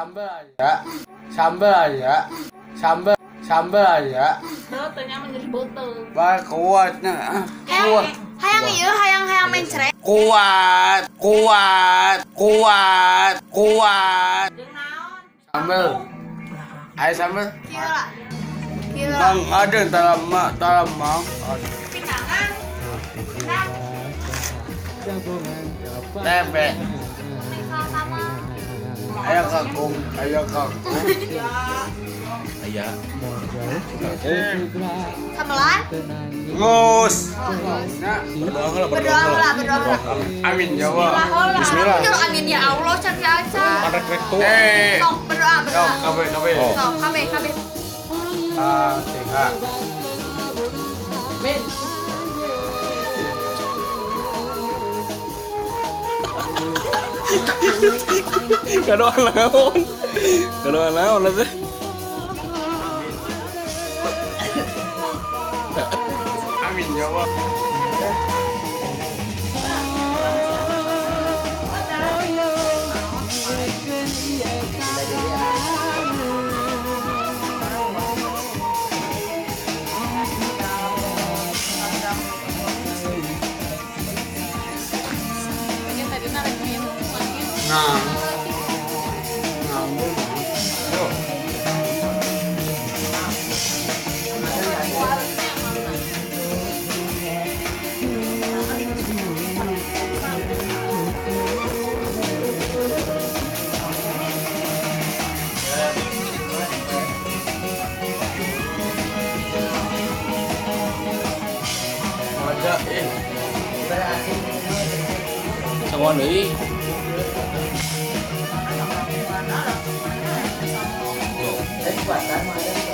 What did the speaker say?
Sambel aya. Sambel aya. Sambel sambel aya. Beuteung nyaman jadi beuteung. Bah kuatnya. Hayang hayang ieu hayang hayang mencret. Kuat, kuat, kuat, kuat. Jeung naon? Sambel. Ayo sambel. Kieu lah. Kieu lah. Bang ada talama talama. Pinangan. Pinang. Tempe. Sama. Ayo kangkung, ayo kangkung. Aya. Sambelan. Ngus. Berdoa lah, Berdoa lah, berdoa lah. Amin ya Allah. Bismillah. Aduh, amin ya Allah, can aja. Rek rek tuh. Eh. Sok berdoa, Yo, berdoa. kabe kabe. Oh. Sok, kabeh, kabeh. Ah, tiga. Ben. Kadoan naon? Kadoan naon atuh? Amin ya Allah. Ini tadi narik minum lagi. Nah. Ngambung. Yo. Ada eh. Sanguan deui. Eh, kuatan mah ada.